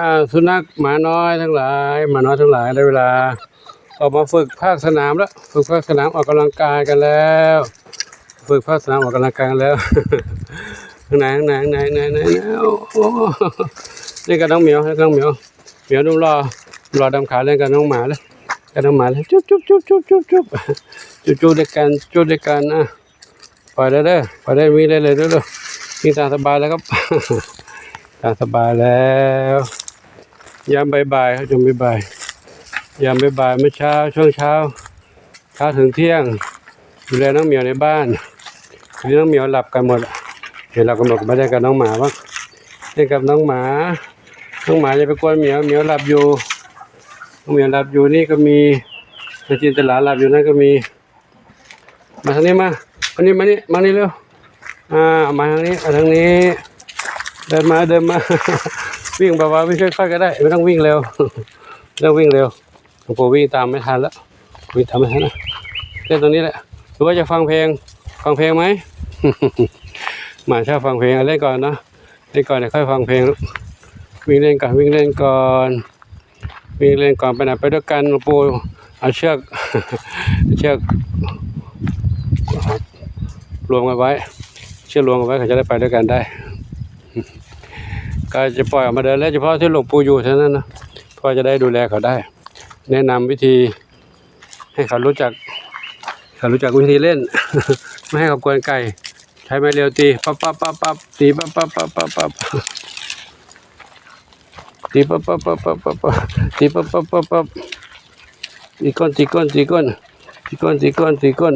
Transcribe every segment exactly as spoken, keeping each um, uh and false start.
อ่า สุนัขหมาน้อยทั้งหลาย หมาน้อยทั้งหลาย ได้เวลาออกมาฝึกภาคสนามแล้ว ฝึกภาคสนามออกกำลังกายกันแล้ว ฝึกภาคสนามออกกำลังกายกันแล้ว ข้างใน ข้างใน ข้างใน ข้างใน ข้างใน โอ้โห เล่นกับน้องเหมียว เล่นกับน้องเหมียว เหมียวนุ่มหล่อ หล่อดำขาว เล่นกับน้องหมาเลย กับน้องหมาเลย จุ๊บจุ๊บจุ๊บจุ๊บจุ๊บจุ๊บจุ๊บจุ๊บด้วยกัน จุ๊บด้วยกัน อ่ะ ปล่อยได้เด้อ ปล่อยได้ วิ่งได้เลยเด้อ วิ่งตามสบายแล้วครับ ตามสบายแล้ว ยามบ่ายๆครับ ยามบ่ายๆ ยามบ่ายๆ เมื่อเช้า ช่วงเช้า เช้าถึงเที่ยง ดูแลน้องเหมียวในบ้าน ทีนี้น้องเหมียวหลับกันหมด เห็นหลับกันหมด ก็ไม่ได้กับน้องหมาบ้าง เล่นกับน้องหมา น้องหมาอย่าไปกวนเหมียว เหมียวหลับอยู่ น้องเหมียวหลับอยู่ นี่ก็มีนางจินตลาหลับอยู่นั่นก็มี มาทางนี้มา มานี่ มานี่ มานี่เร็ว อ่า มาทางนี้ มาทางนี้ เดินมา เดินมา วิ่งแบบว่าวิ่งค่อยๆก็ได้ ไม่ต้องวิ่งเร็ว ไม่ต้องวิ่งเร็ว หลวงปู่วิ่งตามไม่ทันแล้ว วิ่งตามไม่ทันแล้ว เล่นตรงนี้แหละ หรือว่าจะฟังเพลง ฟังเพลงไหม หมาชอบฟังเพลง เอาเล่นก่อนเนาะ เล่นก่อน เดี๋ยวค่อยฟังเพลงลูก วิ่งเล่นก่อน วิ่งเล่นก่อน วิ่งเล่นก่อน ไปไหนไปด้วยกัน หลวงปู่เอาเชือก เชือกรวมกันไว้ เชือกรวมกันไว้ เขาจะได้ไปด้วยกันได้ ก็จะปล่อยออกมาเดินเล่นเฉพาะที่หลวงปู่อยู่เท่านั้นนะ เพราะจะได้ดูแลเขาได้ แนะนำวิธี ให้เขารู้จัก เขารู้จักวิธีเล่น ไม่ให้เขากวนไก่ ใช้ไม้เรียวตี ปั๊บปั๊บปั๊บปั๊บ ตีปั๊บปั๊บปั๊บปั๊บปั๊บ ตีปั๊บปั๊บปั๊บปั๊บปั๊บปั๊บ ตีปั๊บปั๊บปั๊บปั๊บ ตีก้น ตีก้น ตีก้น ตีก้น ตีก้น ตีก้น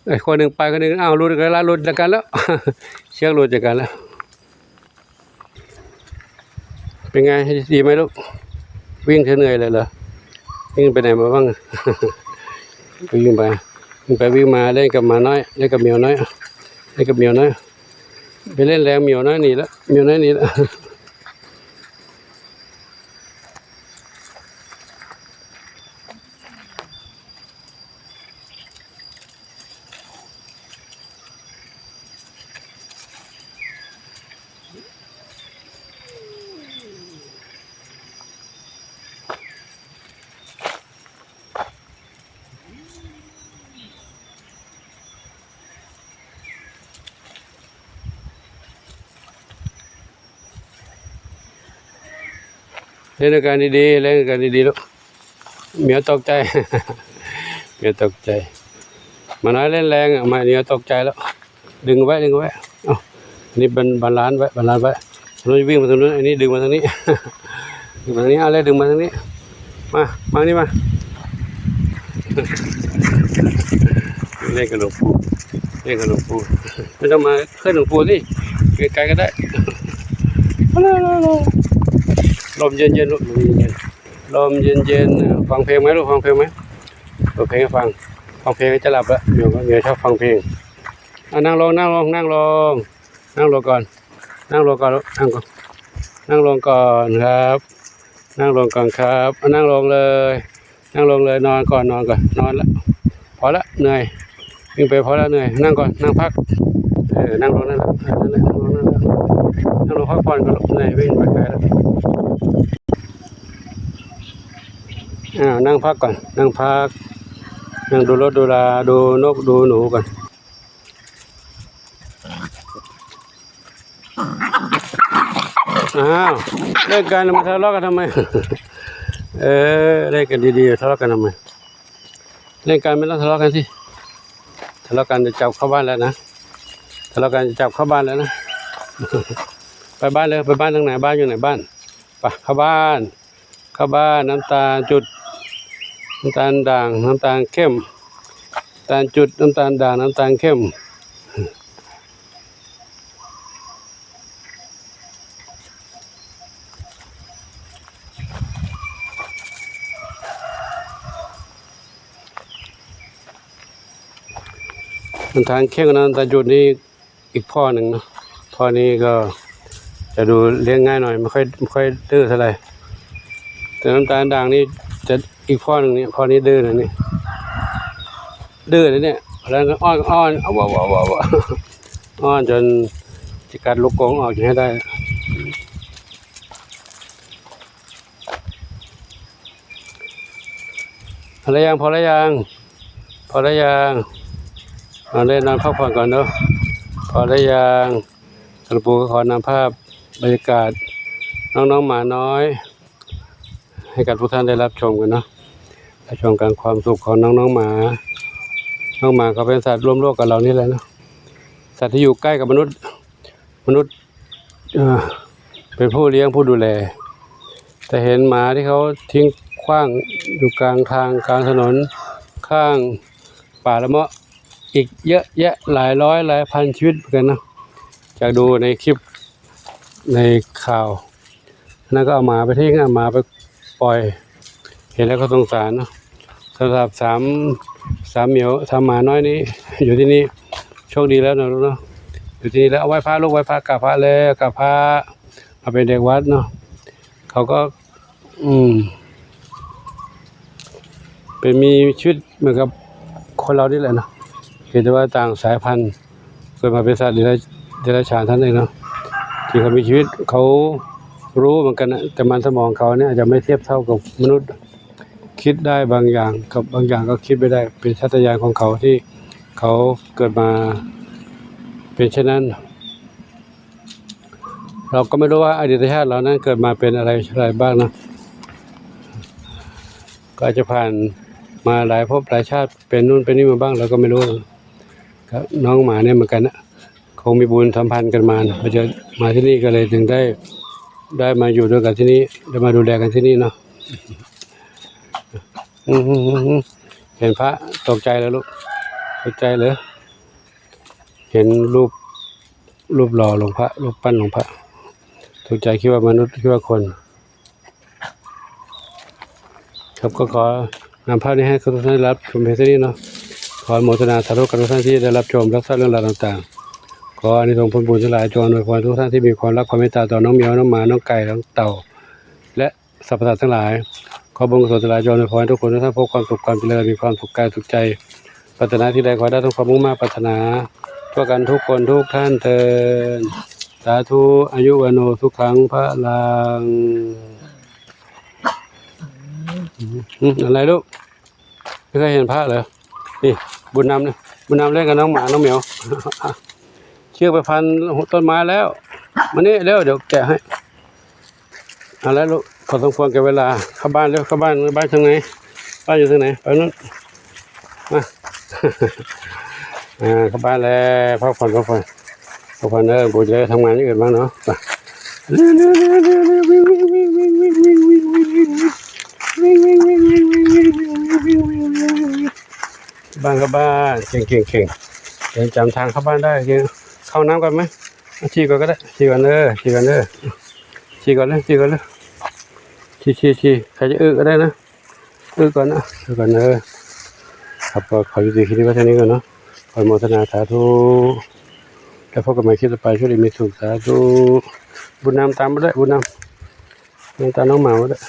ไอ้คนหนึ่งไป คนหนึ่ง อ้าว หลุดกันแล้ว หลุดจากกันแล้ว เชือกหลุดจากกันแล้ว เป็นไง ดีไหมลูก วิ่งเธอเหนื่อยเลยเหรอ วิ่งไปไหนมาบ้าง วิ่งไป วิ่งไปวิ่งมา เล่นกับหมาน้อย เล่นกับเหมียวน้อย เล่นกับเหมียวน้อย ไปเล่นแรงเหมียวน้อยหนีแล้ว เหมียวน้อยหนีแล้ว เล่นด้วยกันดีๆ เล่นด้วยกันดีๆ ลูก เหมียวตกใจ เหมียวตกใจ หมาน้อยเล่นแรงอ่ะ หมาเหมียวตกใจแล้ว ดึงไว้ ดึงไว้ เอ้า อันนี้บาลานซ์ไว้ บาลานซ์ไว้ อันนู้นวิ่งมาทางนู้น อันนี้ดึงมาทางนี้ ดึงมาทางนี้ เอาเลย ดึงมาทางนี้ มา มานี่มา เล่นกับหลวงปู่ เล่นกับหลวงปู่ ไม่ต้องมาเคลื่อนหลวงปู่สิ ไกลๆก็ได้ ลมเย็นๆ ลูก ลมเย็นๆ ลมเย็นๆ ฟังเพลงไหมลูก ฟังเพลงไหม เปิดเพลงให้ฟัง ฟังเพลงจะหลับแล้ว เดี๋ยว เดี๋ยวชอบฟังเพลง อ่ะ นั่งลง นั่งลง นั่งลง นั่งลงก่อน นั่งลงก่อนลูก นั่งก่อน นั่งลงก่อนครับ นั่งลงก่อนครับ อ่ะ นั่งลงเลย นั่งลงเลย นอนก่อน นอนก่อน นอนละ พอละ เหนื่อย วิ่งไปพอละ เหนื่อย นั่งก่อน นั่งพัก เออ นั่งลงนั่นแหละ เออ นั่นแหละ นั่งลงนั่นแหละ นั่งลงพักผ่อนก่อนลูก เหนื่อย วิ่งไปไกลแล้ว อ่า นั่งพักก่อน นั่งพัก นั่งดูรถดูลา ดูนกดูหนูก่อน อ้าว เล่นกันมาทะเลาะกันทำไม เออ เล่นกันดีๆ ทะเลาะกันทำไม เล่นกันไม่ต้องทะเลาะกันสิ ทะเลาะกันจะจับเข้าบ้านแล้วนะ ทะเลาะกันจะจับเข้าบ้านแล้วนะ ไปบ้านเลย ไปบ้านทางไหน บ้านอยู่ไหน บ้าน ไป เข้าบ้าน เข้าบ้าน น้ำตาลจุด น้ำตาลด่าง น้ำตาลเข้ม น้ำตาลจุด น้ำตาลด่าง น้ำตาลเข้ม น้ำตาลเข้มกับน้ำตาลจุดนี่อีกพ่อหนึ่งเนาะ พ่อนี้ก็จะดูเลี้ยงง่ายหน่อย ไม่ค่อย ไม่ค่อยดื้อเท่าไหร่ แต่น้ำตาลด่างนี่จะอีกพ่อหนึ่งเนี่ย พ่อนี้ดื้อนะนี่ ดื้อนะเนี่ย แล้วนะอ้อนอ้อนเอาว้าวว้าวว้าวอ้อนจนจะกัดลูกกรงออกให้ได้ พอแล้วยัง พอแล้วยัง พอแล้วยัง นอนเล่น นอนพักผ่อนก่อนเนาะ พอแล้วยัง ตะปูก็ขอนำภาพบรรยากาศน้องๆหมาน้อย ให้กับทุกท่านได้รับชมกันเนาะ รับชมกันความสุขของน้องๆหมา น้องหมาเขาเป็นสัตว์ร่วมโลกกับเรานี่แหละเนาะ สัตว์ที่อยู่ใกล้กับมนุษย์ มนุษย์ เอ่อ เป็นผู้เลี้ยงผู้ดูแล แต่เห็นหมาที่เขาทิ้งขว้างอยู่กลางทางกลางถนน ข้างป่าละเมาะ อีกเยอะแยะหลายร้อยหลายพันชีวิตเหมือนกันนะ จากดูในคลิปในข่าว นั่นก็เอาหมาไปทิ้ง เอาหมาไปปล่อย เห็นแล้วก็สงสารเนาะ สำหรับสาม สามเหมียว สามหมาน้อยนี้ อยู่ที่นี่ โชคดีแล้วนะลูกเนาะ อยู่ที่นี่แล้ว เอาไหว้พระลูก ไหว้พระ กราบพระแล้ว กราบพระ มาเป็นเด็กวัดเนาะ เขาก็ อืม เป็นมีชีวิตเหมือนกับคนเรานี่แหละเนาะ เพียงแต่ว่าต่างสายพันธุ์ เกิดมาเป็นสัตว์เดรัจ- เดรัจฉานเท่านั้นเองเนาะ ที่เขามีชีวิต เขารู้เหมือนกันนะ แต่มันสมองเขาเนี่ยอาจจะไม่เทียบเท่ากับมนุษย์ คิดได้บางอย่าง กับบางอย่างก็คิดไม่ได้ เป็นสัญชาตญาณของเขาที่เขาเกิดมาเป็นเช่นนั้น เราก็ไม่รู้ว่าอดีตชาติเรานั้นเกิดมาเป็นอะไร อะไรบ้างนะ ก็อาจจะผ่านมาหลายภพหลายชาติ เป็นนู่นเป็นนี่มาบ้าง เราก็ไม่รู้นะ ครับ น้องหมาเนี่ยเหมือนกันนะ คงมีบุญสัมพันธ์กันมานะ พอจะมาที่นี่ก็เลยถึงได้ ได้มาอยู่ด้วยกันที่นี่ ได้มาดูแลกันที่นี่เนาะ อืม เห็นพระตกใจเลยลูก ตกใจเลย เห็นรูป รูปหล่อหลวงพระ รูปปั้นหลวงพระ ตกใจ คิดว่ามนุษย์ คิดว่าคน ครับ ก็ขอนำภาพนี้ให้ทุกท่านได้รับชมเพียงเท่านี้เนาะ ขออนุโมทนาสาธุกับทุกท่านที่ได้รับชมรับทราบเรื่องราวต่างๆ ขออานิสงส์ผลบุญทั้งหลายจงอำนวยพรทุกท่านที่มีความรักความเมตตาต่อน้องแมว น้องหมา น้องไก่ น้องเต่า และสรรพสัตว์ทั้งหลาย ขอบุญกุศลทั้งหลายจงอำนวยพรให้ทุกคนทุกท่านพบความสุขความเจริญ มีความสุขกายสุขใจ ปรารถนาที่ใดขอให้ได้สมความมุ่งมา่ปรารถนา ทั่วกันทุกคนทุกท่านเทอญ สาธุ อายุวัณโณ สุขัง พลัง อืม อะไรลูก ไม่เคยเห็นพระเหรอ นี่ บุญนำเนี่ย บุญนำเล่นกับน้องหมา น้องเหมียว เชือกไปพันต้นไม้แล้ว มานี่เร็ว เดี๋ยวแกะให้ เอาละลูก พอสมควรแก่เวลา เข้าบ้านเร็ว เข้าบ้าน บ้านทางไหน บ้านอยู่ทางไหน ไปนู่น มา อ่า เข้าบ้านแล้ว พักผ่อน พักผ่อน พักผ่อนเด้อ บุญจะได้ทำงานอย่างอื่นบ้างเนาะ ไป เร็วเร็วเร็วเร็วเร็ว วิ่งวิ่งวิ่งวิ่งวิ่งวิ่งวิ่งวิ่งวิ่งวิ่งวิ่ง วิ่งวิ่งวิ่งวิ่งวิ่งวิ่งวิ่งวิ่งวิ่งวิ่งวิ่งวิ่งวิ่ง บ้านเข้าบ้าน เก่งเก่งเก่ง เดี๋ยวจำทางเข้าบ้านได้ เก่ง เข้าน้ำก่อนไหม เอาฉี่ก่อนก็ได้ ฉี่ก่อนเด้อ ฉี่ก่อนเด้อ ฉี่ก่อนเลย ฉี่ก่อนเลย ฉี่ ฉี่ ฉี่ ใครจะอึก็ได้นะ อึก่อนนะ อึก่อนเด้อ ครับ ก็ขอยุติคลิปไว้เท่านี้ก่อนเนาะ ขออนุโมทนาสาธุ แล้วพบกันใหม่คลิปต่อไป โชคดีมีสุข สาธุ บุญนำตามมาด้วย บุญนำ ตามน้องหมามาด้วย